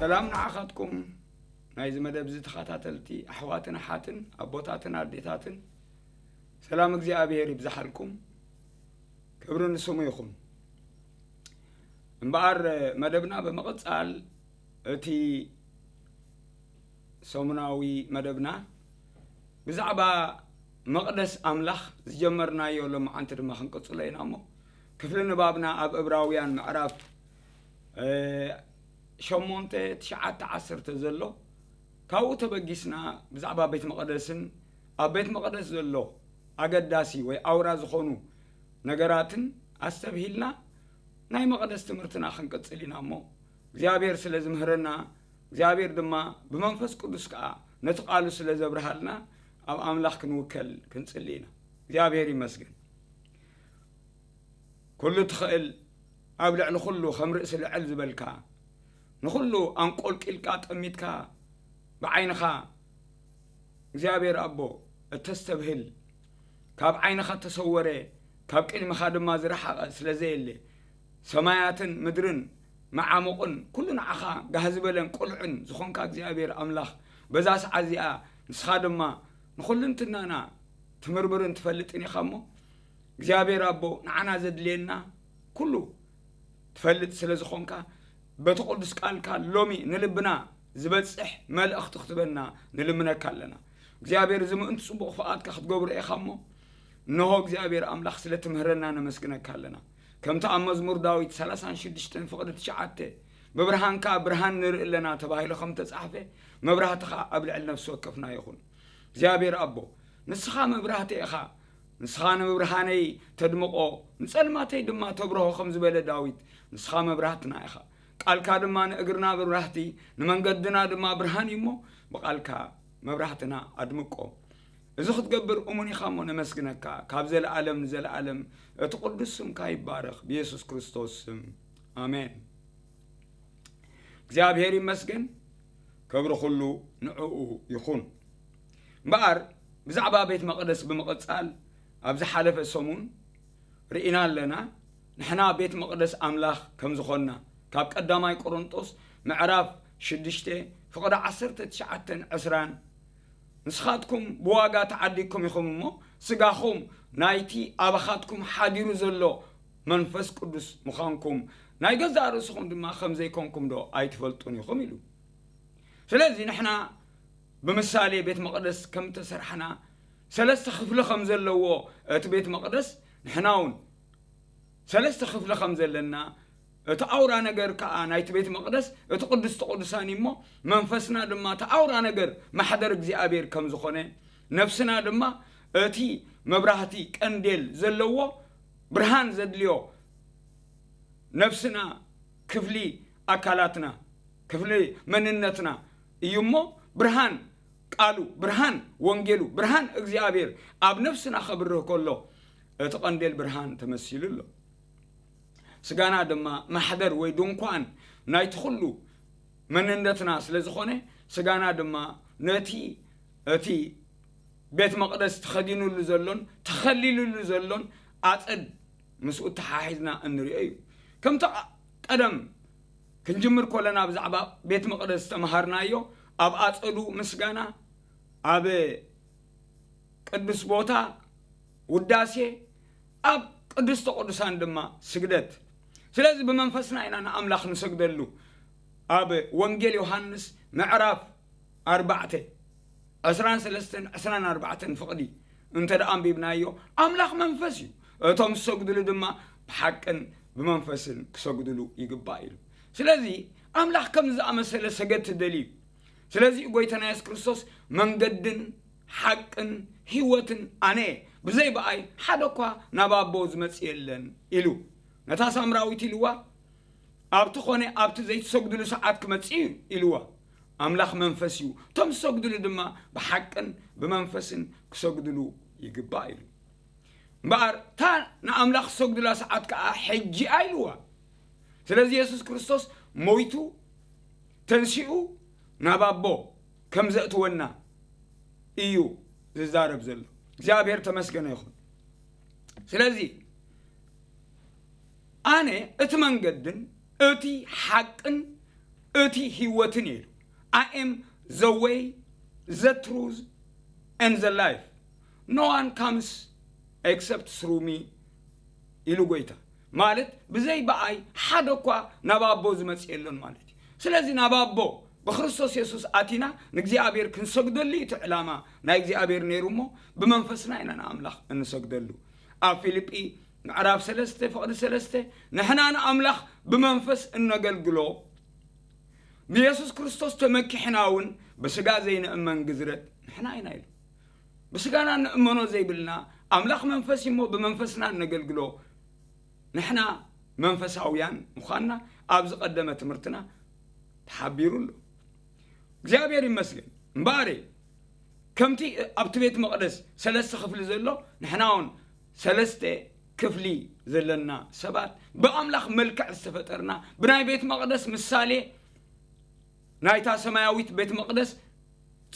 ሰላም ንዓኻትኩም ናይዚ መደብ እዚ ተኸታተልቲ ኣሕዋትን ኣሓትን ኣቦታትን ኣዴታትን፣ ሰላም እግዚኣብሔር ይብዝሓልኩም። ክብሪ ንስሙ ይኹን። እምበኣር መደብና ብምቕጻል እቲ ሰሙናዊ መደብና ብዛዕባ መቕደስ ኣምላኽ ዝጀመርናዮ ሎማዓንቲ ድማ ክንቅጽሎ ኢና እሞ፣ ክፍሊ ንባብና ኣብ እብራውያን ምዕራፍ ሸሞንተ ትሽዓተ ዓሰርተ ዘሎ፣ ካብኡ ተበጊስና ብዛዕባ ቤት መቕደስን ኣብ ቤት መቕደስ ዘሎ ኣገዳሲ ወይ ኣውራ ዝኾኑ ነገራትን ኣስተብሂልና ናይ መቕደስ ትምህርትና ክንቅጽል ኢና እሞ፣ እግዚኣብሔር ስለ ዝምህረና፣ እግዚኣብሔር ድማ ብመንፈስ ቅዱስ ከኣ ነቲ ቃሉ ስለ ዘብርሃልና፣ ኣብ ኣምላኽ ክንውከል ክንጽሊ ኢና። እግዚኣብሔር ይመስገን። ኩሉ ትኽእል፣ ኣብ ልዕሊ ኩሉ ከም ርእሲ ልዕል ዝበልካ፣ ንኹሉ ኣንቆልቂልካ ጠሚትካ ብዓይንኻ እግዚኣብሔር ኣቦ እተስተብህል፣ ካብ ዓይንኻ እተሰወረ፣ ካብ ቅድሚኻ ድማ ዝረሓቐ ስለ ዘየለ፣ ሰማያትን ምድርን መዓሙቕን ኩሉ ንዓኻ ጋህ ዝበለን ቅሉዕን ዝኾንካ እግዚኣብሔር ኣምላኽ፣ በዛ ሰዓት እዚኣ ንስኻ ድማ ንኹልንትናና ትምርምርን ትፈልጥን ኢኻ እሞ፣ እግዚኣብሔር ኣቦ ንዓና ዘድልየና ኩሉ ትፈልጥ ስለ ዝኾንካ፣ በቲ ቅዱስ ቃልካ ሎሚ ንልብና ዝበጽሕ መልእኽቲ ክትበና ንልምነካ ኣለና። እግዚኣብሔር፣ እዚ ምእንቲ ጽቡቕ ፍቓድካ ክትገብሮ ኢኻ እሞ፣ እንሆ እግዚኣብሔር ኣምላኽ ስለ ትምህረና ነመስግነካ ኣለና። ከምቲ ኣብ መዝሙር ዳዊት ሰላሳን ሽዱሽተን ፍቕዲ ትሽዓተ፣ "ብብርሃንካ ብርሃን ንርኢ ኣለና" ተባሂሉ ከም ተጻሕፈ፣ መብራህትኻ ኣብ ልዕሊ ነፍሲ ወከፍና ይኹን። እግዚኣብሔር ኣቦ፣ ንስኻ መብራህቲ ኢኻ። ንስኻ ንብርሃነይ ተድምቖ፣ ንጸልማተይ ድማ ተብርሆ ከም ዝበለ ዳዊት፣ ንስኻ መብራህትና ኢኻ። ቃልካ ድማ ንእግርና መብራህቲ፣ ንመንገድና ድማ ብርሃን እዩ እሞ፣ ብቃልካ መብራህትና ኣድምቆ። እዚ ክትገብር እሙን ኢኻ እሞ ነመስግነካ። ካብ ዘለኣለም ንዘለኣለም እቲ ቅዱስ ስምካ ይባረኽ፣ ብየሱስ ክርስቶስ ስም፣ ኣሜን። እግዚኣብሔር ይመስገን፣ ክብሪ ኩሉ ንዕኡ ይኹን። እምበኣር ብዛዕባ ቤት መቕደስ ብምቕጻል፣ ኣብ ዝሓለፈ ሰሙን ርኢና ኣለና፣ ንሕና ቤት መቕደስ ኣምላኽ ከም ዝኾንና፣ ካብ ቀዳማይ ቆሮንጦስ ምዕራፍ ሽዱሽተ ፍቕዲ ዓሰርተ ትሽዓተን ዕስራን፣ "ንስኻትኩም ብዋጋ ተዓዲግኩም ኢኹም እሞ፣ ስጋኹም ናይቲ ኣባኻትኩም ሓዲሩ ዘሎ መንፈስ ቅዱስ ምዃንኩም፣ ናይ ገዛእ ርእስኹም ድማ ከም ዘይኮንኩም ዶ ኣይትፈልጡን ኢኹም?" ኢሉ። ስለዚ ንሕና ብምሳሌ ቤት መቕደስ ከም እተሰርሕና፣ ሰለስተ ክፍሊ ከም ዘለዎ እቲ ቤት መቕደስ፣ ንሕና እውን ሰለስተ ክፍሊ ከም ዘለና፣ እቲ ኣውራ ነገር ከኣ ናይቲ ቤት መቕደስ፣ እቲ ቅዱስቲ ቅዱሳን እዩ እሞ፣ መንፈስና ድማ እቲ ኣውራ ነገር ማሕደር እግዚኣብሔር ከም ዝኾነ፣ ነፍስና ድማ እቲ መብራህቲ ቀንዴል ዘለዎ፣ ብርሃን ዘድልዮ ነፍስና ክፍሊ ኣካላትና፣ ክፍሊ መንነትና እዩ እሞ፣ ብርሃን ቃሉ፣ ብርሃን ወንጌሉ፣ ብርሃን እግዚኣብሔር ኣብ ነፍስና ከብርህ ከሎ፣ እቲ ቀንዴል ብርሃን ተመሲሉ ኣሎ። ስጋና ድማ ማሕደር ወይ ድንኳን ናይቲ ኩሉ መንነትና ስለ ዝኾነ፣ ስጋና ድማ ነቲ፣ እቲ ቤት መቕደስ ተኸዲኑሉ ዘሎን ተኸሊሉሉ ዘሎን ኣጸድ ምስኡ ተሓሒዝና እንሪኦ እዩ። ከምቲ ቐ-፣ ቀደም ክንጅምር ከለና ብዛዕባ ቤት መቕደስ ዝተምሃርናዮ፣ ኣብ ኣጸዱ ምስጋና፣ ኣብ ቅዱስ ቦታ ውዳሴ፣ ኣብ ቅድስተ ቅዱሳን ድማ ስግደት። ስለዚ ብመንፈስና ኢና ንኣምላኽ ንሰግደሉ። ኣብ ወንጌል ዮሃንስ ምዕራፍ ኣርባዕተ፣ ዕስራን ሰለስተን ዕስራን ኣርባዕተን ፍቕዲ እንተ ደኣ ኣንቢብናዮ፣ ኣምላኽ መንፈስ እዩ፣ እቶም ዝሰግድሉ ድማ ብሓቅን ብመንፈስን ክሰግድሉ ይግባእ ኢሉ። ስለዚ ኣምላኽ ከምዚ ዝኣመሰለ ሰገድቲ ደልዩ። ስለዚ ጎይታና የሱስ ክርስቶስ መንገድን ሓቅን ህይወትን ኣነ እየ፣ ብዘይ ብኣይ ሓደ እኳ ናብ ኣቦ ዝመጽእ የለን ኢሉ። ነታ ሳምራዊት ኢልዋ፣ ኣብቲ ኾነ ኣብቲ ዘይትሰግድሉ ሰዓት ክመጽእ እዩ ኢልዋ። ኣምላኽ መንፈስ እዩ፣ እቶም ዝሰግድሉ ድማ ብሓቅን ብመንፈስን ክሰግድሉ ይግባእ ኢሉ። እምበኣር እታ ንኣምላኽ ዝሰግዱላ ሰዓት ከኣ ሕጂ እያ ኢልዋ። ስለዚ የሱስ ክርስቶስ ሞይቱ ተንሲኡ ናብ ኣቦ ከም ዘእትወና እዩ ዝዛረብ ዘሎ። እግዚኣብሔር ተመስገነ ይኹን። ስለዚ ኣነ እቲ መንገድን እቲ ሓቅን እቲ ህይወትን እዩ ኢሉ። I am the way, the truth, and the life. No one comes except through me ኢሉ ጎይታ። ማለት ብዘይ ብኣይ ሓደ እኳ ናብ ኣቦ ዝመጽእ የሎን ማለት እዩ። ስለዚ ናብ ኣቦ ብክርስቶስ የሱስ ኣቲና ንእግዚኣብሔር ክንሰግደሉ እዩ እቲ ዕላማ ናይ እግዚኣብሔር ነይሩ እሞ፣ ብመንፈስና ኢና ንኣምላኽ እንሰግደሉ። ኣብ ፊልጲ ምዕራፍ ሰለስተ ፍቕዲ ሰለስተ፣ ንሕና ንኣምላኽ ብመንፈስ እነገልግሎ፣ ብየሱስ ክርስቶስ ተመኪሕና እውን ብስጋ ዘይንእመን ግዝረት ንሕና ኢና ኢሉ። ብስጋና ንእመኖ ዘይብልና፣ ኣምላኽ መንፈስ እዩ እሞ ብመንፈስና እነገልግሎ ንሕና መንፈሳውያን ምዃንና ኣብ ዝቐደመ ትምህርትና ተሓቢሩ ኣሎ። እግዚኣብሔር ይመስገን። እምበኣር ከምቲ ኣብቲ ቤት መቕደስ ሰለስተ ክፍሊ ዘሎ፣ ንሕና እውን ሰለስተ ክፍሊ ዘለና ሰባት፣ ብኣምላኽ መልክዕ ዝተፈጠርና፣ ብናይ ቤት መቕደስ ምሳሌ፣ ናይታ ሰማያዊት ቤት መቕደስ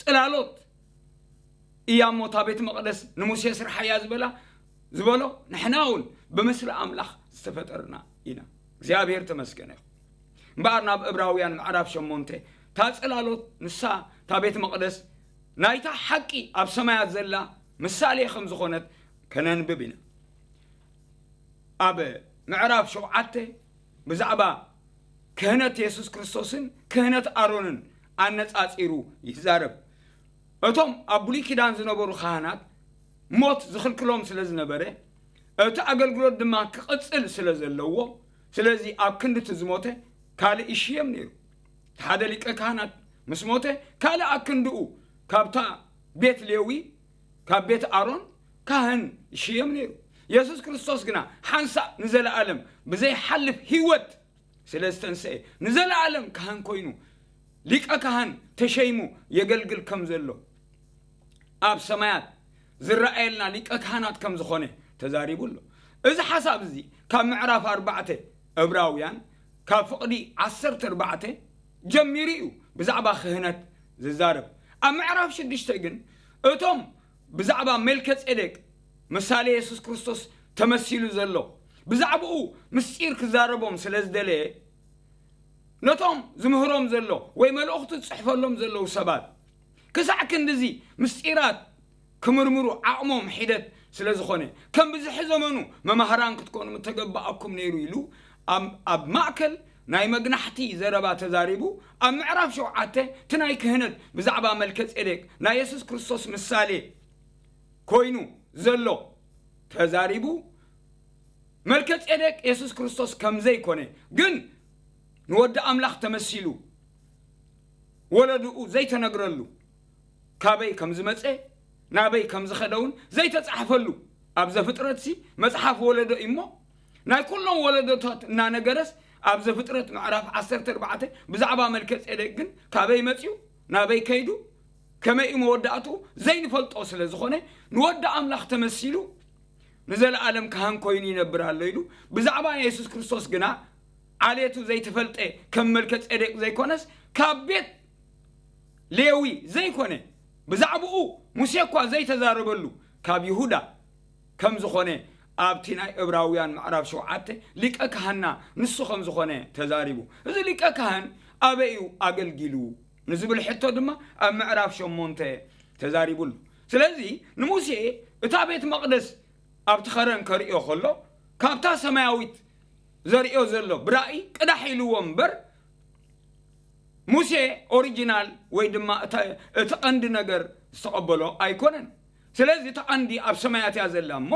ጽላሎት እያ እሞ፣ እታ ቤት መቕደስ ንሙሴ ስርሓያ ዝበላ ዝበሎ፣ ንሕና እውን ብምስሊ ኣምላኽ ዝተፈጠርና ኢና። እግዚኣብሔር ተመስገነ ይኹን። እምበኣር ናብ ዕብራውያን ምዕራፍ ሸሞንተ፣ እታ ጽላሎት ንሳ እታ ቤት መቕደስ ናይታ ሓቂ ኣብ ሰማያት ዘላ ምሳሌ ከም ዝኾነት ከነንብብ ኢና። ኣብ ምዕራፍ ሸውዓተ ብዛዕባ ክህነት የሱስ ክርስቶስን ክህነት ኣሮንን ኣነጻጺሩ ይዛረብ። እቶም ኣብ ብሉይ ኪዳን ዝነበሩ ካህናት ሞት ዝኽልክሎም ስለ ዝነበረ፣ እቲ ኣገልግሎት ድማ ክቕጽል ስለ ዘለዎ፣ ስለዚ ኣብ ክንዲ እቲ ዝሞተ ካልእ ይሽየም ነይሩ። እቲ ሓደ ሊቀ ካህናት ምስ ሞተ፣ ካልእ ኣክንድኡ ካብታ ቤት ሌዊ፣ ካብ ቤት ኣሮን ካህን ይሽየም ነይሩ። የሱስ ክርስቶስ ግና ሓንሳእ ንዘለኣለም ብዘይሓልፍ ህይወት ስለ ዝተንስኤ፣ ንዘለኣለም ካህን ኮይኑ፣ ሊቀ ካህን ተሸይሙ የገልግል ከም ዘሎ፣ ኣብ ሰማያት ዝረኣየልና ሊቀ ካህናት ከም ዝኾነ ተዛሪቡ ኣሎ። እዚ ሓሳብ እዚ ካብ ምዕራፍ ኣርባዕተ ዕብራውያን፣ ካብ ፍቕዲ ዓሰርተ ኣርባዕተ ጀሚሩ እዩ ብዛዕባ ክህነት ዝዛረብ። ኣብ ምዕራፍ ሽዱሽተ ግን፣ እቶም ብዛዕባ ሜልከጼዴቅ፣ ምሳሌ የሱስ ክርስቶስ ተመሲሉ ዘሎ፣ ብዛዕባኡ ምስጢር ክዛረቦም ስለ ዝደለየ፣ ነቶም ዝምህሮም ዘሎ ወይ መልእኽቱ ዝጽሕፈሎም ዘለዉ ሰባት፣ ክሳዕ ክንድዚ ምስጢራት ክምርምሩ ዓቕሞም ሒደት ስለ ዝኾነ፣ ከም ብዝሒ ዘመኑ መማህራን ክትኮኑ ምተገባኣኩም ነይሩ ኢሉ ኣብ፣ ኣብ ማእከል ናይ መግናሕቲ ዘረባ ተዛሪቡ። ኣብ ምዕራፍ ሸውዓተ፣ እቲ ናይ ክህነት ብዛዕባ መልከጼዴቅ ናይ የሱስ ክርስቶስ ምሳሌ ኮይኑ ዘሎ ተዛሪቡ። መልከጼዴቅ የሱስ ክርስቶስ ከም ዘይኮነ፣ ግን ንወዲ ኣምላኽ ተመሲሉ፣ ወለድኡ ዘይተነግረሉ፣ ካበይ ከም ዝመጸ፣ ናበይ ከም ዝኸደ እውን ዘይተጻሕፈሉ፣ ኣብ ዘፍጥረትሲ መጽሓፍ ወለዶ እዩ እሞ፣ ናይ ኩሎም ወለዶታት እናነገረስ፣ ኣብ ዘፍጥረት ምዕራፍ ዓሰርተ ኣርባዕተ ብዛዕባ መልከጼዴቅ ግን ካበይ መጺኡ፣ ናበይ ከይዱ፣ ከመይ እዩ መወዳእትኡ ዘይንፈልጦ ስለ ዝኾነ፣ ንወዲ ኣምላኽ ተመሲሉ ንዘለኣለም ካህን ኮይኑ ይነብር ኣሎ ኢሉ። ብዛዕባ የሱስ ክርስቶስ ግና ዓሌቱ ዘይተፈልጠ፣ ከም መልከጼዴቅ ዘይኮነስ፣ ካብ ቤት ሌዊ ዘይኮነ፣ ብዛዕባኡ ሙሴ እኳ ዘይተዛረበሉ፣ ካብ ይሁዳ ከም ዝኾነ ኣብቲ ናይ ዕብራውያን ምዕራፍ ሸውዓተ ሊቀ ካህንና ንሱ ከም ዝኾነ ተዛሪቡ። እዚ ሊቀ ካህን ኣበይ እዩ ኣገልጊሉ ንዝብል ሕቶ ድማ ኣብ ምዕራፍ ሸሞንተ ተዛሪቡ ኣሎ። ስለዚ ንሙሴ እታ ቤት መቕደስ ኣብቲ ኸረን ከርእዮ ከሎ፣ ካብታ ሰማያዊት ዘርእዮ ዘሎ ብራእይ ቅዳሕ ኢልዎ እምበር፣ ሙሴ ኦሪጂናል ወይ ድማ እተ-፣ እቲ ቀንዲ ነገር ዝተቐበሎ ኣይኮነን። ስለዚ እቲ ቀንዲ ኣብ ሰማያት እያ ዘላ እሞ፣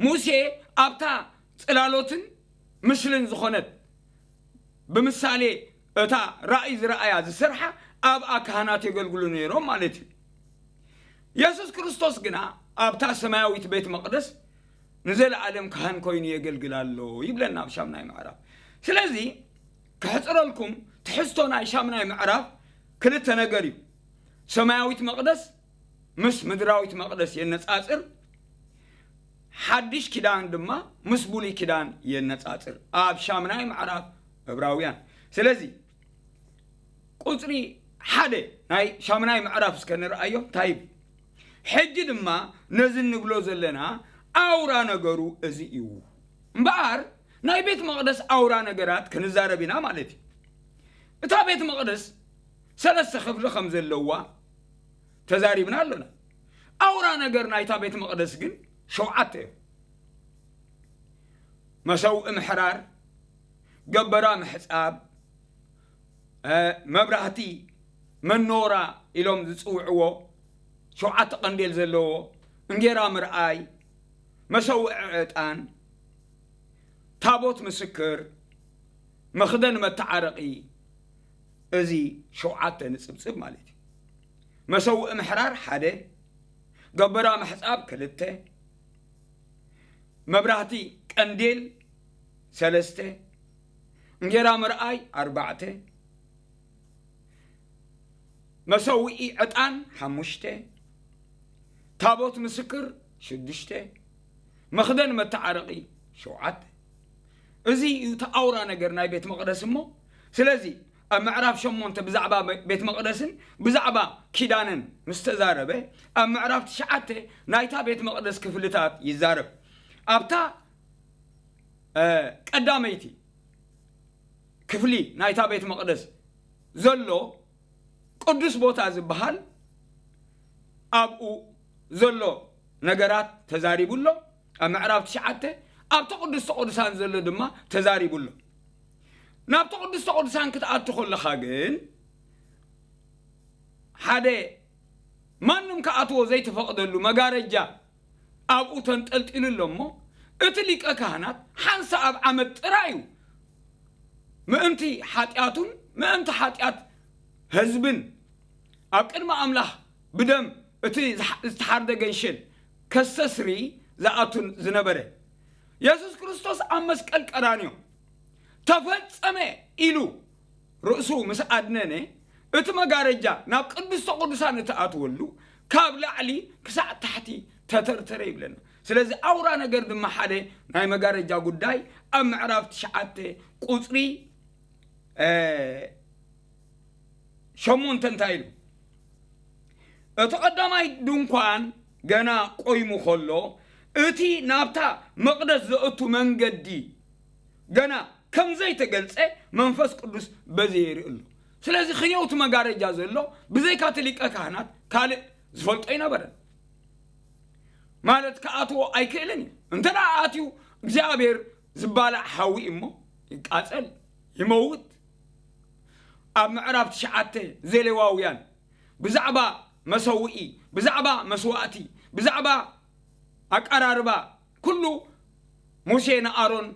ሙሴ ኣብታ ጽላሎትን ምስልን ዝኾነት ብምሳሌ እታ ራእይ ዝረኣያ ዝሰርሓ ኣብኣ ካህናት የገልግሉ ነይሮም ማለት እዩ። የሱስ ክርስቶስ ግና ኣብታ ሰማያዊት ቤት መቕደስ ንዘለኣለም ካህን ኮይኑ የገልግል ኣሎ ይብለና ኣብ ሻምናይ ምዕራፍ። ስለዚ ክሕጽረልኩም፣ ትሕዝቶ ናይ ሻምናይ ምዕራፍ ክልተ ነገር እዩ። ሰማያዊት መቕደስ ምስ ምድራዊት መቕደስ የነጻጽር፣ ሓድሽ ኪዳን ድማ ምስ ብሉይ ኪዳን የነጻጽር ኣብ ሻምናይ ምዕራፍ ዕብራውያን። ስለዚ ቁጽሪ ሓደ ናይ ሻምናይ ምዕራፍ እስከ ንርኣዮ፣ እንታይ ይብል? ሕጂ ድማ ነዚ እንብሎ ዘለና ኣውራ ነገሩ እዚ እዩ። እምበኣር ናይ ቤት መቕደስ ኣውራ ነገራት ክንዛረብ ኢና ማለት እዩ። እታ ቤት መቕደስ ሰለስተ ክፍሊ ከም ዘለዋ ተዛሪብና ኣሎና። ኣውራ ነገር ናይታ ቤት መቕደስ ግን ሸውዓተ እዮም። መሰውኢ ምሕራር፣ ገበራ ምሕጻብ፣ እ፣ መብራህቲ፣ መኖራ ኢሎም ዝጽውዕዎ ሸውዓተ ቀንዴል ዘለዎ፣ እንጌራ ምርኣይ፣ መሰውኢ ዕጣን፣ ታቦት ምስክር፣ መኽደን መተዓረቒ፣ እዚ ሸውዓተ ንጽብጽብ ማለት እዩ። መሰውኢ ምሕራር ሓደ፣ ገበራ ምሕጻብ ክልተ፣ መብራህቲ ቀንዴል ሰለስተ፣ እንጌራ ምርኣይ ኣርባዕተ፣ መሰውኢ ዕጣን ሓሙሽተ፣ ታቦት ምስክር ሽዱሽተ፣ መኽደን መተዓረቒ ሸውዓተ። እዚ እዩ እቲ ኣውራ ነገር ናይ ቤት መቕደስ እሞ። ስለዚ ኣብ ምዕራፍ ሸሞንተ ብዛዕባ ቤት መቕደስን ብዛዕባ ኪዳንን ምስ ተዛረበ፣ ኣብ ምዕራፍ ትሽዓተ ናይታ ቤት መቕደስ ክፍልታት ይዛረብ። ኣብታ፣ እ፣ ቀዳመይቲ ክፍሊ ናይታ ቤት መቕደስ ዘሎ ቅዱስ ቦታ ዝበሃል ኣብኡ ዘሎ ነገራት ተዛሪቡ ኣሎ። ኣብ ምዕራፍ ትሽዓተ ኣብቲ ቅዱስተ ቅዱሳን ዘሎ ድማ ተዛሪቡ ኣሎ። ናብቲ ቅዱስተ ቅዱሳን ክትኣቱ ከለኻ ግን ሓደ ማንም ክኣትዎ ዘይተፈቕደሉ መጋረጃ ኣብኡ ተንጠልጢሉ ኣሎ እሞ፣ እቲ ሊቀ ካህናት ሓንሳእ ኣብ ዓመት ጥራይ እዩ ምእንቲ ሓጢኣቱን ምእንቲ ሓጢኣት ህዝብን ኣብ ቅድሚ ኣምላኽ ብደም እቲ ዝሓ-፣ ዝተሓርደ ገንሸል ከስተስሪ ዝኣቱን ዝነበረ። የሱስ ክርስቶስ ኣብ መስቀል ቀራንዮ ተፈጸመ ኢሉ ርእሱ ምስ ኣድነነ፣ እቲ መጋረጃ ናብ ቅድስተ ቅዱሳን እትኣትወሉ ካብ ላዕሊ ክሳዕ ታሕቲ ተተርተረ ይብለና። ስለዚ ኣውራ ነገር ድማ ሓደ ናይ መጋረጃ ጉዳይ ኣብ ምዕራፍ ትሽዓተ ቁጽሪ፣ እ፣ ሸሞንተ እንታይ ኢሉ? እቲ ቀዳማይ ድንኳን ገና ቆይሙ ከሎ፣ እቲ ናብታ መቕደስ ዘእቱ መንገዲ ገና ከም ዘይተገልጸ መንፈስ ቅዱስ በዚ የርኢ ኣሎ። ስለዚ ክንየውቲ መጋረጃ ዘሎ ብዘይካ እቲ ሊቀ ካህናት ካልእ ዝፈልጦ ኣይነበረን። ማለት ክኣትዎ ኣይክእልን እዩ። እንተ ደኣ ኣትዩ እግዚኣብሔር ዝባላዕ ሓዊ እሞ ይቃጸል፣ ይመውት። ኣብ ምዕራፍ ትሽዓተ ዘሌዋውያን ብዛዕባ መሰውኢ፣ ብዛዕባ መስዋእቲ፣ ብዛዕባ ኣቀራርባ ኩሉ ሙሴ ንኣሮን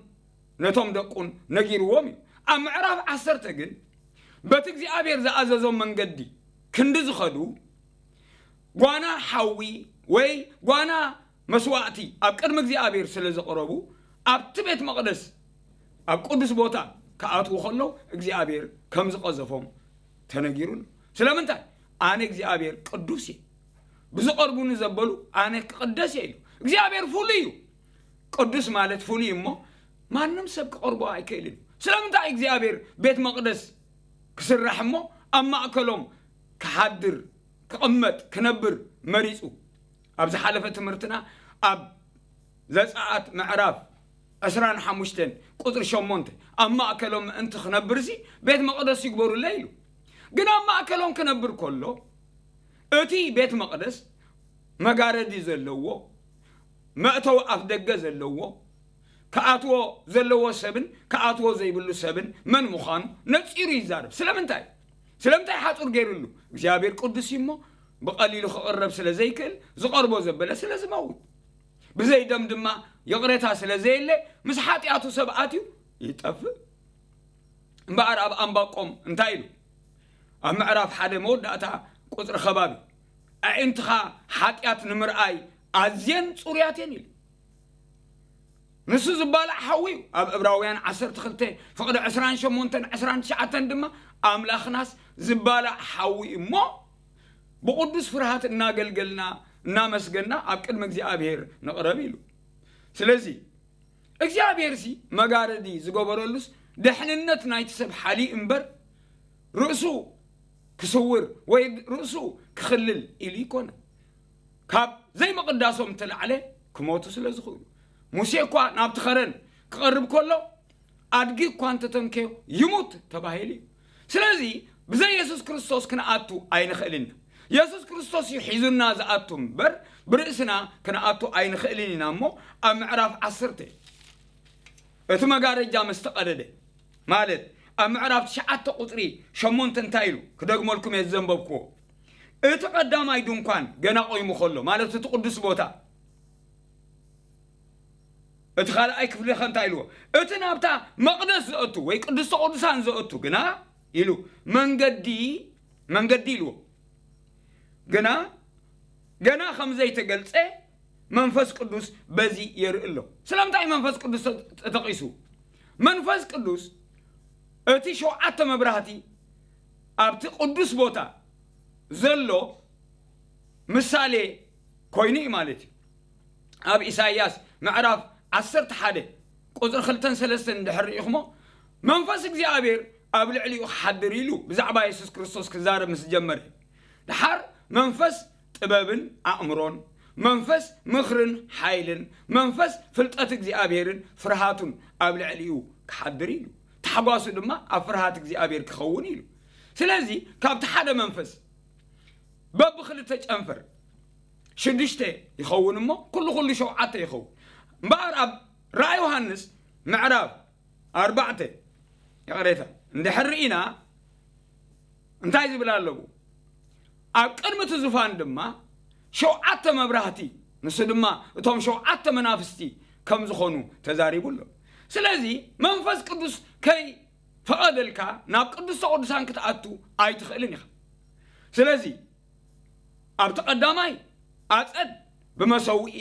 ነቶም ደቁን ነጊርዎም እዩ። ኣብ ምዕራፍ ዓሰርተ ግን በቲ እግዚኣብሔር ዝኣዘዞም መንገዲ ክንዲ ዝኸዱ ጓና ሓዊ ወይ ጓና መስዋእቲ ኣብ ቅድሚ እግዚኣብሔር ስለ ዘቕረቡ ኣብቲ ቤት መቕደስ ኣብ ቅዱስ ቦታ ክኣትዉ ከለዉ እግዚኣብሔር ከም ዝቐዘፎም ተነጊሩ ኣሎ። ስለምንታይ? ኣነ እግዚኣብሔር ቅዱስ እየ። ብዝቐርቡኒ ዘበሉ ኣነ ክቕደስ እየ ኢሉ። እግዚኣብሔር ፍሉይ እዩ። ቅዱስ ማለት ፍሉይ እሞ ማንም ሰብ ክቐርቦ ኣይክእልን እዩ። ስለምንታይ እግዚኣብሔር ቤት መቕደስ ክስራሕ እሞ ኣብ ማእከሎም ክሓድር፣ ክቕመጥ፣ ክነብር መሪጹ? ኣብ ዝሓለፈ ትምህርትና ኣብ ዘጸኣት ምዕራፍ ዕስራን ሓሙሽተን ቁጽሪ ሸሞንተ ኣብ ማእከሎም ምእንቲ ክነብርሲ ቤት መቕደስ ይግበሩለይ ኢሉ። ግን ኣብ ማእከሎም ክነብር ከሎ እቲ ቤት መቕደስ መጋረዲ ዘለዎ፣ መእተዊ ኣፍ ደገ ዘለዎ፣ ክኣትዎ ዘለዎ ሰብን ክኣትዎ ዘይብሉ ሰብን መን ምዃኑ ነጺሩ ይዛረብ። ስለምንታይ? ስለምንታይ ሓጹር ገይሩሉ? እግዚኣብሔር ቅዱስ እዩ እሞ ብቐሊሉ ክቕረብ ስለ ዘይክእል ዝቐርቦ ዘበለ ስለ ዝመውት፣ ብዘይ ደም ድማ ይቕሬታ ስለ ዘየለ ምስ ሓጢኣቱ ሰብ ኣትዩ ይጠፍእ። እምበኣር ኣብ ኣንባቆም እንታይ ኢሉ? ኣብ ምዕራፍ ሓደ መወዳእታ ቁጽሪ ከባቢ ኣዒንትኻ ሓጢኣት ንምርኣይ ኣዝየን ጽሩያት እየን ኢሉ። ንሱ ዝባላዕ ሓዊ እዩ። ኣብ ዕብራውያን ዓሰርተ ክልተ ፍቕዲ ዕስራን ሸሞንተን ዕስራን ትሽዓተን ድማ ኣምላኽናስ ዝባላዕ ሓዊ እዩ እሞ ብቕዱስ ፍርሃት እናገልገልና እናመስገና ኣብ ቅድሚ እግዚኣብሔር ንቕረብ ኢሉ። ስለዚ እግዚኣብሔርሲ መጋረዲ ዝገበረሉስ ደሕንነት ናይቲ ሰብ ሓሊ እምበር ርእሱ ክስውር ወይ ርእሱ ክኽልል ኢሉ ይኮነ። ካብ ዘይምቕዳሶም እተላዕለ ክሞቱ ስለ ዝኽእሉ። ሙሴ እኳ ናብቲ ኸረን ክቐርብ ከሎ ኣድጊ እኳ እንተተንከዮ ይሙት ተባሂሉ እዩ። ስለዚ ብዘይ የሱስ ክርስቶስ ክንኣቱ ኣይንኽእልን ኢና። የሱስ ክርስቶስ እዩ ሒዙና ዝኣቱ እምበር፣ ብርእስና ክንኣቱ ኣይንኽእልን ኢና። እሞ ኣብ ምዕራፍ ዓሰርተ እቲ መጋረጃ ምስ ተቐደደ፣ ማለት ኣብ ምዕራፍ ትሽዓተ ቁጽሪ ሸሞንተ እንታይ ኢሉ? ክደግመልኩም እየ ዘንበብክዎ። እቲ ቀዳማይ ድንኳን ገና ቆይሙ ከሎ፣ ማለት እቲ ቅዱስ ቦታ፣ እቲ ካልኣይ ክፍሊ ኸ እንታይ ኢልዎ? እቲ ናብታ መቕደስ ዘእቱ ወይ ቅድስተ ቅዱሳን ዘእቱ ግና ኢሉ መንገዲ፣ መንገዲ ኢልዎ። ግና ገና ከም ዘይተገልጸ መንፈስ ቅዱስ በዚ የርኢ ኣሎ። ስለምንታይ መንፈስ ቅዱስ ተጠቒሱ? መንፈስ ቅዱስ እቲ ሸውዓተ መብራህቲ ኣብቲ ቅዱስ ቦታ ዘሎ ምሳሌ ኮይኑ እዩ ማለት እዩ። ኣብ ኢሳይያስ ምዕራፍ ዓሰርተ ሓደ ቁጽሪ ክልተን ሰለስተን እንድሕር ርኢኹሞ፣ መንፈስ እግዚኣብሔር ኣብ ልዕሊኡ ክሓድር ኢሉ ብዛዕባ የሱስ ክርስቶስ ክዛረብ ምስ ጀመረ፣ ደሓር መንፈስ ጥበብን ኣእምሮን፣ መንፈስ ምኽርን ሓይልን፣ መንፈስ ፍልጠት እግዚኣብሔርን ፍርሃቱን ኣብ ልዕሊኡ ክሓድር ኢሉ። ታሕጓሱ ድማ ኣብ ፍርሃት እግዚኣብሔር ክኸውን ኢሉ። ስለዚ ካብቲ ሓደ መንፈስ በብኽልተ ጨንፈር ሽዱሽተ ይኸውን እሞ፣ ኩሉ ኩሉ ሸውዓተ ይኸውን። እምበኣር ኣብ ራእይ ዮሃንስ ምዕራፍ ኣርባዕተ፣ ይቕሬታ፣ እንድሕር ርኢና እንታይ ዝብል ኣለዎ? ኣብ ቅድሚ እቲ ዙፋን ድማ ሸውዓተ መብራህቲ፣ ንሱ ድማ እቶም ሸውዓተ መናፍስቲ ከም ዝኾኑ ተዛሪቡ ኣሎ። ስለዚ መንፈስ ቅዱስ ከይፈቐደልካ ናብ ቅድስተ ቅዱሳን ክትኣቱ ኣይትኽእልን ኢኻ። ስለዚ ኣብቲ ቀዳማይ ኣጸድ ብመሰውኢ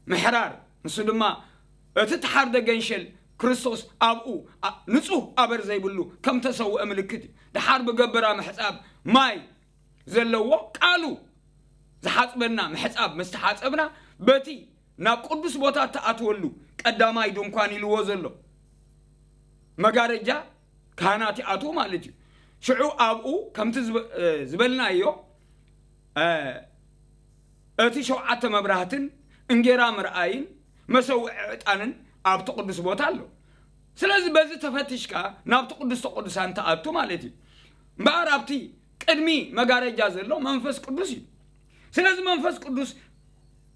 ምሕራር፣ ንሱ ድማ እቲ ተሓርደ ገንሸል ክርስቶስ ኣብኡ ኣ-፣ ንጹህ ኣበር ዘይብሉ ከም ተሰውአ ምልክት እዩ። ደሓር ብገበራ ምሕጻብ ማይ ዘለዎ ቃሉ ዝሓጽበና ምሕጻብ ምስ ተሓጸብና፣ በቲ ናብ ቅዱስ ቦታ እትኣትወሉ ቀዳማይ ድንኳን ኢልዎ ዘሎ መጋረጃ ካህናት ይኣትዉ ማለት እዩ። ሽዑ ኣብኡ ከምቲ ዝብ-፣ እ፣ ዝበልናዮ፣ እ፣ እቲ ሸውዓተ መብራህትን እንጌራ ምርኣይን መሰውዒ ዕጣንን ኣብቲ ቅዱስ ቦታ ኣሎ። ስለዚ በዚ ተፈቲሽካ ናብቲ ቅዱስተ ቅዱሳን ትኣቱ ማለት እዩ። እምበኣር ኣብቲ ቅድሚ መጋረጃ ዘሎ መንፈስ ቅዱስ እዩ። ስለዚ መንፈስ ቅዱስ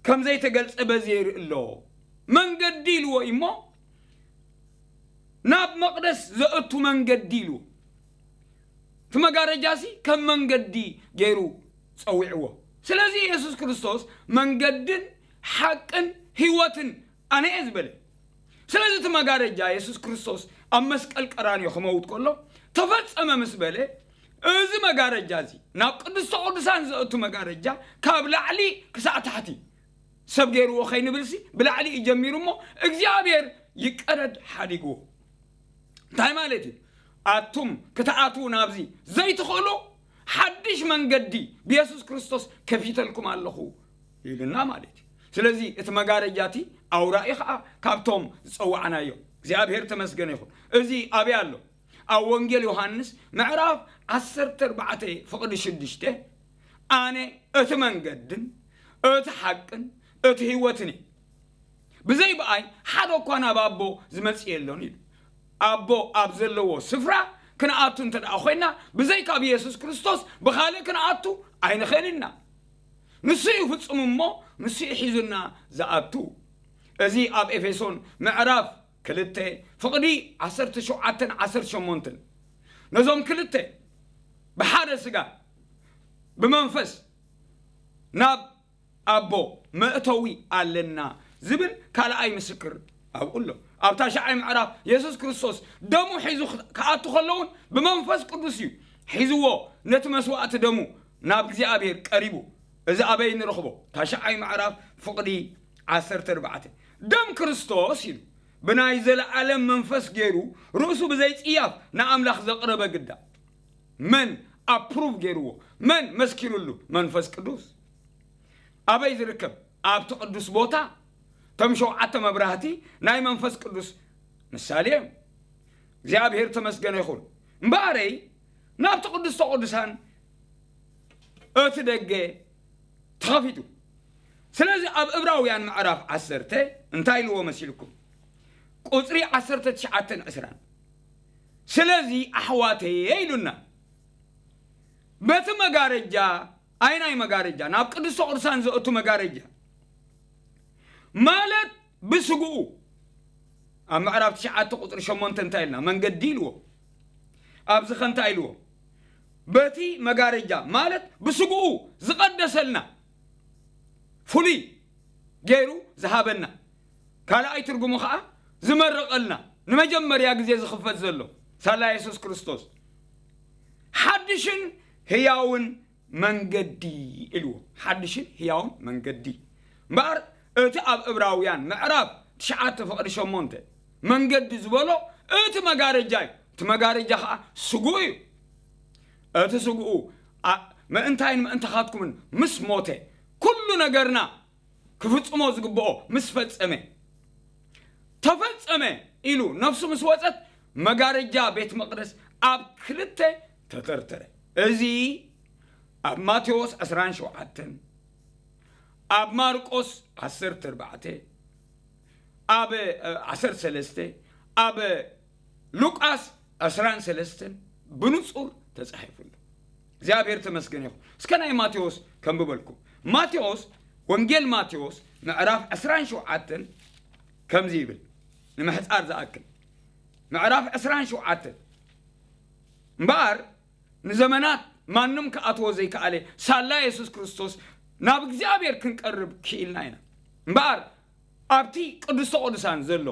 ከም ዘይተገልጸ በዚ የርኢ ኣሎ። መንገዲ ኢልዎ እሞ ናብ መቕደስ ዘእቱ መንገዲ ኢልዎ። እቲ መጋረጃሲ ከም መንገዲ ገይሩ ጸዊዕዎ። ስለዚ የሱስ ክርስቶስ መንገድን ሓቅን ህይወትን ኣነ እየ ዝበለ። ስለዚ እቲ መጋረጃ የሱስ ክርስቶስ ኣብ መስቀል ቀራንዮ ክመውት ከሎ ተፈጸመ ምስ በለ፣ እዚ መጋረጃ እዚ ናብ ቅድስተ ቅዱሳን ዘእቱ መጋረጃ ካብ ላዕሊ ክሳዕ ታሕቲ ሰብ ገይርዎ ከይንብልሲ ብላዕሊ እዩ ጀሚሩ እሞ እግዚኣብሔር ይቀደድ ሓዲግዎ። እንታይ ማለት እዩ? ኣቱም ክትኣትዉ ናብዚ ዘይትኽእሉ ሓድሽ መንገዲ ብየሱስ ክርስቶስ ከፊተልኩም ኣለኹ ኢሉና ማለት እዩ። ስለዚ እቲ መጋረጃ እቲ ኣውራ እዩ ከዓ ካብቶም ዝጸዋዕናዮ። እግዚኣብሔር ተመስገነ ይኹን። እዚ ኣበይ ኣሎ? ኣብ ወንጌል ዮሃንስ ምዕራፍ ዓሰርተ ኣርባዕተ ፍቕዲ ሽዱሽተ፣ ኣነ እቲ መንገድን እቲ ሓቅን እቲ ህይወትን እየ፣ ብዘይ ብኣይ ሓደ እኳ ናብ ኣቦ ዝመጽእ የሎን ኢሉ። ኣቦ ኣብ ዘለዎ ስፍራ ክንኣቱ እንተ ደኣ ኮይና፣ ብዘይካ ብየሱስ ክርስቶስ ብኻልእ ክንኣቱ ኣይንኽእልን ኢና። ንሱ እዩ ፍጹም እሞ፣ ንሱ እዩ ሒዙና ዝኣቱ። እዚ ኣብ ኤፌሶን ምዕራፍ ክልተ ፍቕዲ ዓሰርተ ሸውዓተን ዓሰርተ ሸሞንተን፣ ነዞም ክልተ ብሓደ ስጋ ብመንፈስ ናብ ኣቦ መእተዊ ኣለና ዝብል ካልኣይ ምስክር ኣብኡ ኣሎ። ኣብ ታሽዓይ ምዕራፍ የሱስ ክርስቶስ ደሙ ሒዙ ክኣቱ ከሎ እውን ብመንፈስ ቅዱስ እዩ ሒዝዎ፣ ነቲ መስዋእቲ ደሙ ናብ እግዚኣብሔር ቀሪቡ። እዚ ኣበይ ንረኽቦ? ታሽዓይ ምዕራፍ ፍቕዲ ዓሰርተ ኣርባዕተ። ደም ክርስቶስ ኢሉ ብናይ ዘለዓለም መንፈስ ገይሩ ርእሱ ብዘይጽያፍ ንኣምላኽ ዘቕረበ ግዳ። መን ኣፕሩቭ ገይርዎ? መን መስኪሩሉ? መንፈስ ቅዱስ። ኣበይ ዝርከብ? ኣብቲ ቅዱስ ቦታ። እቶም ሸውዓተ መብራህቲ ናይ መንፈስ ቅዱስ ምሳሌ እዮም። እግዚኣብሔር ተመስገነ ይኹን። እምበኣረይ ናብቲ ቅዱስተ ቅዱሳን እቲ ደገ ተኸፊቱ። ስለዚ ኣብ ዕብራውያን ምዕራፍ ዓሰርተ እንታይ ኢልዎ መሲልኩም? ቁጽሪ ዓሰርተ ትሽዓተን ዕስራን፣ ስለዚ ኣሕዋተየ ኢሉና። በቲ መጋረጃ፣ ኣይናይ መጋረጃ፣ ናብ ቅዱስ ቅዱሳን ዘእቱ መጋረጃ ማለት ብስግኡ፣ ኣብ ምዕራፍ ትሽዓተ ቁፅሪ ሸሞንተ እንታይ ኢልና? መንገዲ ኢልዎ። ኣብዚ ኸ እንታይ ኢልዎ? በቲ መጋረጃ ማለት ብስግኡ ዝቐደሰልና፣ ፍሉይ ገይሩ ዝሃበና፣ ካልኣይ ትርጉሙ ኸዓ ዝመረቐልና፣ ንመጀመርያ ግዜ ዝኽፈት ዘሎ ሳላ የሱስ ክርስቶስ፣ ሓድሽን ህያውን መንገዲ ኢልዎ። ሓድሽን ህያውን መንገዲ። እምበኣር እቲ ኣብ ዕብራውያን ምዕራፍ ትሽዓተ ፍቕዲ ሸሞንተ መንገዲ ዝበሎ እቲ መጋረጃ እዩ። እቲ መጋረጃ ኸዓ ስግኡ እዩ። እቲ ስግኡ፣ ኣ-፣ ምእንታይን ምእንታኻትኩምን ምስ ሞተ፣ ኩሉ ነገርና ክፍጽሞ ዝግብኦ ምስ ፈጸመ፣ ተፈጸመ ኢሉ ነፍሱ ምስ ወጸት፣ መጋረጃ ቤት መቕደስ ኣብ ክልተ ተተርተረ። እዚ ኣብ ማቴዎስ ዕስራን ሸውዓተን፣ ኣብ ማርቆስ ዓሰርተ ኣርባዕተ፣ ኣብ፣ እ፣ ዓሰርተ ሰለስተ፣ ኣብ ሉቃስ ዕስራን ሰለስተን ብንጹር ተጻሒፉ ኣሎ። እግዚኣብሔር ተመስገን ይኹን። እስከ ናይ ማቴዎስ ከንብበልኩም። ማቴዎስ፣ ወንጌል ማቴዎስ ምዕራፍ ዕስራን ሸውዓተን ከምዚ ይብል፣ ንምሕጻር ዝኣክል። ምዕራፍ ዕስራን ሸውዓተን። እምበኣር ንዘመናት ማንም ክኣትዎ ዘይከኣለ ሳላ የሱስ ክርስቶስ ናብ እግዚኣብሔር ክንቀርብ ክኢልና ኢና። እምበኣር ኣብቲ ቅዱስተ ቅዱሳን ዘሎ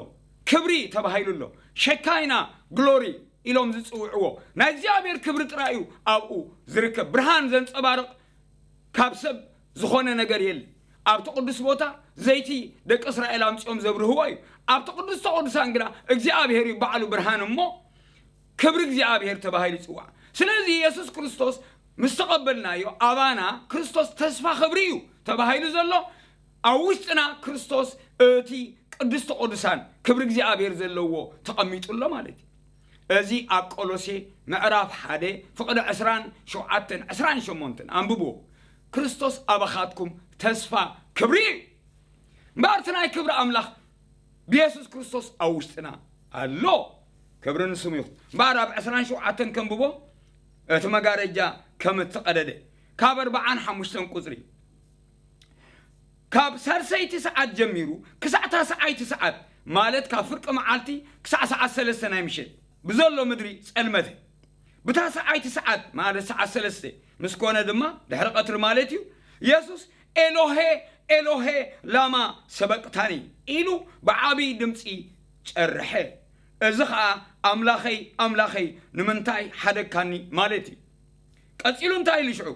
ክብሪ ተባሂሉ ኣሎ። ሸካይና ግሎሪ ኢሎም ዝጽውዕዎ ናይ እግዚኣብሔር ክብሪ ጥራይ እዩ ኣብኡ ዝርከብ። ብርሃን ዘንጸባርቕ ካብ ሰብ ዝኾነ ነገር የለን። ኣብቲ ቅዱስ ቦታ ዘይቲ ደቂ እስራኤል ኣምጺኦም ዘብርህዎ እዩ። ኣብቲ ቅዱስተ ቅዱሳን ግና እግዚኣብሔር እዩ ባዕሉ ብርሃን እሞ ክብሪ እግዚኣብሔር ተባሂሉ ይጽዋዕ። ስለዚ የሱስ ክርስቶስ ምስ ተቐበልናዮ ኣባና ክርስቶስ ተስፋ ክብሪ እዩ ተባሂሉ ዘሎ። ኣብ ውሽጥና ክርስቶስ እቲ ቅዱስተ ቅዱሳን ክብሪ እግዚኣብሔር ዘለዎ ተቐሚጡ ኣሎ ማለት እዩ። እዚ ኣብ ቆሎሴ ምዕራፍ ሓደ ፍቕዲ ዕስራን ሸውዓተን ዕስራን ሸሞንተን ኣንብብዎ። ክርስቶስ ኣባኻትኩም ተስፋ ክብሪ እዩ። እምበኣር እቲ ናይ ክብሪ ኣምላኽ ብየሱስ ክርስቶስ ኣብ ውሽጥና ኣሎ። ክብሪ ንስሙ ይኹን። እምበኣር ኣብ ዕስራን ሸውዓተን ከንብቦ፣ እቲ መጋረጃ ከም እተቐደደ፣ ካብ ኣርባዓን ሓሙሽተን ቁጽሪ፣ ካብ ሳልሰይቲ ሰዓት ጀሚሩ ክሳዕ ታስዓይቲ ሰዓት፣ ማለት ካብ ፍርቂ መዓልቲ ክሳዕ ሰዓት ሰለስተ ናይ ምሸት ብዘሎ ምድሪ ጸልመተ። ብታስዓይቲ ሰዓት፣ ማለት ሰዓት ሰለስተ ምስ ኮነ ድማ፣ ድሕሪ ቀትሪ ማለት እዩ፣ የሱስ፣ "ኤሎሄ፣ ኤሎሄ፣ ላማ ሰበቅታኒ?" ኢሉ ብዓብዪ ድምፂ ጨርሐ። እዚ ኸዓ፣ "ኣምላኸይ፣ ኣምላኸይ፣ ንምንታይ ሓደግካኒ?" ማለት እዩ። ቀጺሉ እንታይ ኢሉ ሽዑ?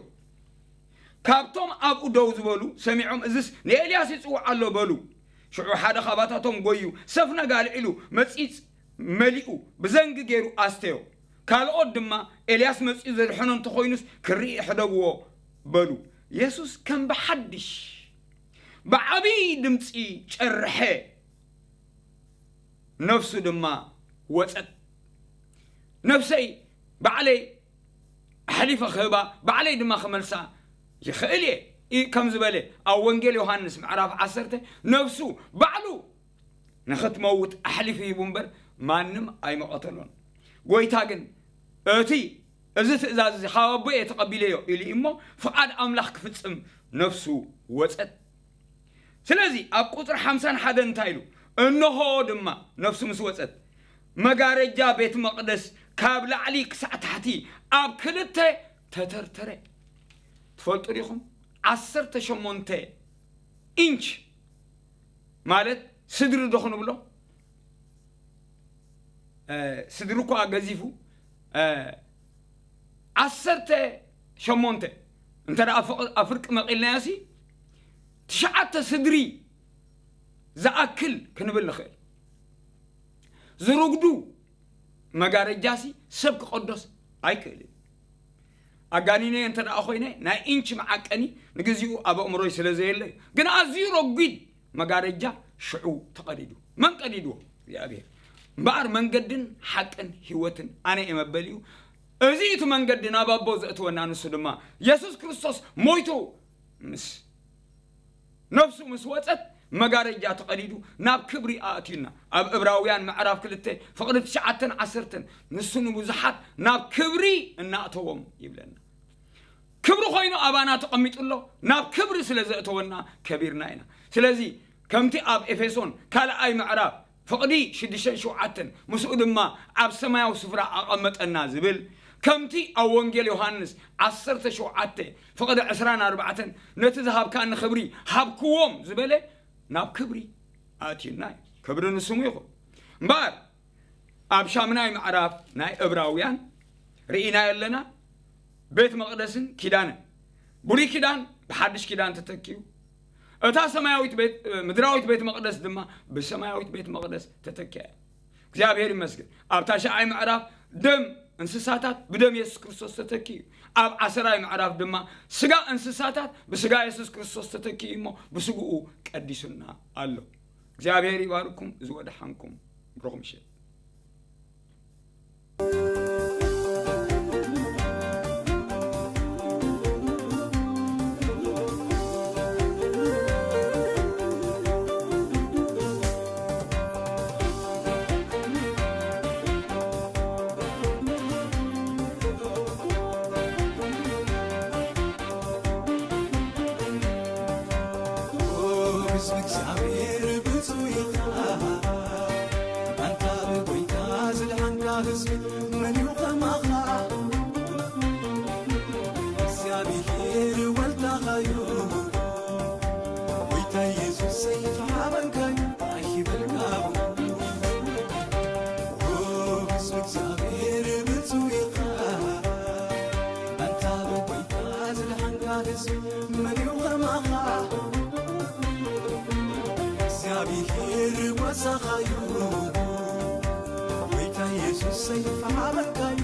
ካብቶም ኣብኡ ደው ዝበሉ ሰሚዖም፣ "እዝስ ንኤልያስ ይጽውዕ ኣሎ" በሉ። ሽዑ ሓደ ኻባታቶም ጎዩ፣ ሰፍነግ ኣልዒሉ፣ መጺጽ መሊኡ ብዘንጊ ገይሩ ኣስተዮ። ካልኦት ድማ፣ "ኤልያስ መጺኡ ዘድሕኖ እንተኾይኑስ ክርኢ ሕደግዎ" በሉ። የሱስ ከም ብሓድሽ ብዓብዪ ድምጺ ጨርሐ፣ ነፍሱ ድማ ወጸት። "ነፍሰይ ባዕለይ ኣሕሊፈ ክህባ፣ ባዕለይ ድማ ክመልሳ ይኽእል እየ" ኢ-፣ ከም ዝበለ ኣብ ወንጌል ዮሃንስ ምዕራፍ ዓሰርተ፣ ነፍሱ ባዕሉ ንኽትመውት ኣሕሊፉ ሂቡ እምበር፣ ማንም ኣይመቐተሎን። ጎይታ ግን፣ "እቲ፣ እዚ ትእዛዝ እዚ ካብ ኣቦየ ተቐቢለዮ" ኢሉ እዩ እሞ፣ ፍቓድ ኣምላኽ ክፍጽም ነፍሱ ወጸት። ስለዚ ኣብ ቁጽሪ ሓምሳን ሓደን እንታይ ኢሉ? "እንሆ ድማ" ነፍሱ ምስ ወጸት፣ "መጋረጃ ቤት መቕደስ ካብ ላዕሊ ክሳዕ ታሕቲ ኣብ ክልተ ተተርተረ።" ትፈልጡ ዲኹም? ዓሰርተ ሸሞንተ ኢንች ማለት ስድሪ ዶ ክንብሎ? እ፣ ስድሪ እኳ ገዚፉ፣ እ፣ ዓሰርተ ሸሞንተ እንተ ደኣ ፍቕ-፣ ኣብ ፍርቂ መቒልናዮሲ፣ ትሽዓተ ስድሪ ዝኣክል ክንብል ንኽእል። ዝርጉዱ መጋረጃሲ ሰብ ክቐዶስ ኣይክእልን። ኣጋኒነዮ እንተ ደኣ ኮይነ፣ ናይ ኢንች መዓቀኒ ንግዚኡ ኣብ ኣእምሮይ ስለ ዘየለ እዩ። ግን ኣዝዩ ረጒድ መጋረጃ ሽዑ ተቐዲዱ። መን ቀዲድዎ? እግዚኣብሔር። እምበኣር መንገድን ሓቅን ህይወትን ኣነ እየ መበሊኡ። እዚ እቲ መንገዲ ናብ ኣቦ ዘእትወና፣ ንሱ ድማ የሱስ ክርስቶስ ሞይቱ ምስ ነፍሱ ምስ ወጸት፣ መጋረጃ ተቐዲዱ ናብ ክብሪ ኣእትዩና። ኣብ ዕብራውያን ምዕራፍ ክልተ ፍቕዲ ትሽዓተን ዓሰርተን ንሱ ንብዙሓት ናብ ክብሪ እናእተዎም ይብለና። ክብሪ ኮይኑ ኣባና ተቐሚጡ ኣሎ። ናብ ክብሪ ስለ ዘእተወና ከቢርና ኢና። ስለዚ ከምቲ ኣብ ኤፌሶን ካልኣይ ምዕራፍ ፍቕዲ ሽዱሽተን ሸውዓተን ምስኡ ድማ ኣብ ሰማያዊ ስፍራ ኣቐመጠና ዝብል፣ ከምቲ ኣብ ወንጌል ዮሃንስ ዓሰርተ ሸውዓተ ፍቕዲ ዕስራን ኣርባዕተን ነቲ ዝሃብካኒ ክብሪ ሃብክዎም ዝበለ፣ ናብ ክብሪ ኣእትዩና እዩ። ክብሪ ንስሙ ይኹን። እምበኣር ኣብ ሻምናይ ምዕራፍ ናይ ዕብራውያን ርኢና ኣለና፣ ቤት መቕደስን ኪዳንን። ብሉይ ኪዳን ብሓድሽ ኪዳን ተተኪዩ፣ እታ ሰማያዊት ቤት ምድራዊት ቤት መቕደስ ድማ ብሰማያዊት ቤት መቕደስ ተተኪያ እያ። እግዚኣብሔር ይመስገን። ኣብ ታሽዓይ ምዕራፍ ደም እንስሳታት ብደም የሱስ ክርስቶስ ተተኪዩ፣ ኣብ ዓሰራይ ምዕራፍ ድማ ስጋ እንስሳታት ብስጋ የሱስ ክርስቶስ ተተኪዩ እሞ ብስግኡ ቀዲሱና ኣሎ። እግዚኣብሔር ይባርኩም። እዚ ወደሓንኩም። ብሩኽ ምሽት። ህዝቢ እግዚኣብሔር ብፁዕ ኢኻ። ኣንታ ብጎይታ ዝድሓንካ ህዝቢ መን እዩ ከማኻ? እግዚኣብሔር ወልዳኻዩ። ጎይታ ኢየሱስ ሰይፍ ሃበንካዩ ኣይበልካቡ። ህዝቢ እግዚኣብሔር ብፁዕ ኢኻ። ኣንታ ብጎይታ ዝድሓንካ ህዝቢ መን እዩ ከማኻ? እግዚኣብሔር ጓሳኻዩ። ጎይታ ኢየሱስ ሰይፍ ሃበንካዩ